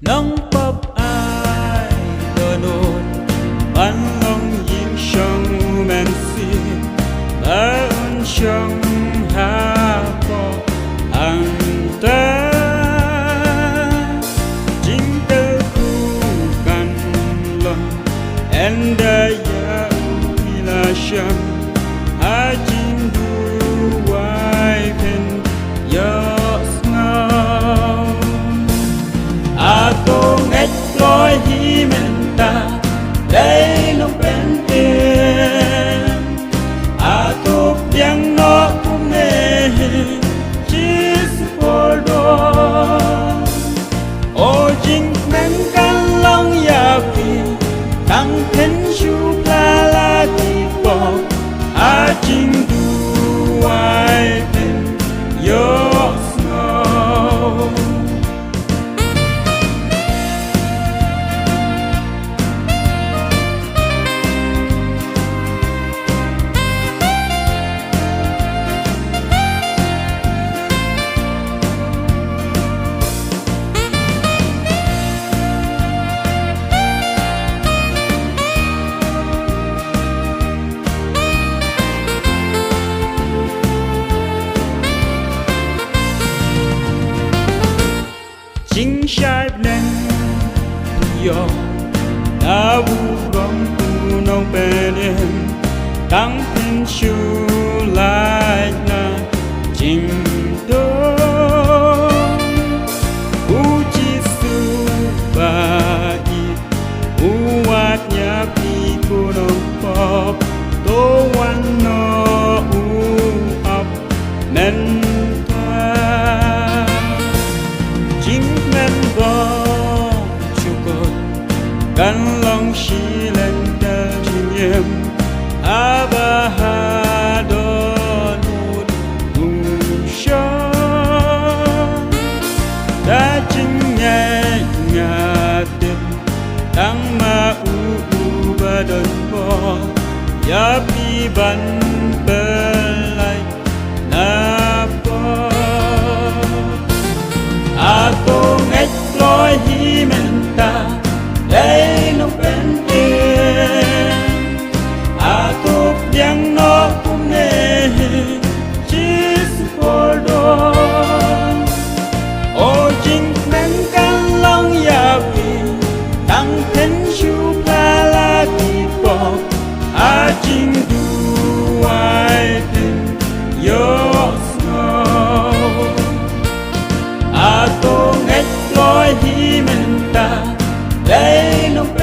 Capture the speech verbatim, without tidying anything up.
Nongpop ai dohnud ban long ïing shong u Mynsiem, ba un shong hapoh hangta. Jingkyrkhu kan long ynda ïa u phi la shong ha jingduwai phin ïohsngew. Ato ngeit kloi hi mynta, dei Nongpynim. Ato pdiang noh kumne hi, shi spor don. O jingkmen kan long ïa phi, tang phin shu pla la ki pop, ha jingduwai phin ïohsngew. Jingshai bneng ïoh na u Nongpynim, tang phin shu lait na jingdum. U Jisu ba ïeit u wad ïa phi ko nongpop, to wan noh u ap mynta. Jingkmen bymjukut kan long shilynter jingim, haba ha dohnud u shong. Da jingngeit nga tip, tang ma u uba don bor, ïa phi ban pynlait na pop. Ato ngeit kloi hi mynta, dei Nongpynim. Ato pdiang noh kumne hi, shi spor don. O jingkmen kan long ïa phi, tang phin shu pla la ki pop, ha jingduwai phin ïohsngew. Ato ngeit kloi hi mynta, dei Nongpynim.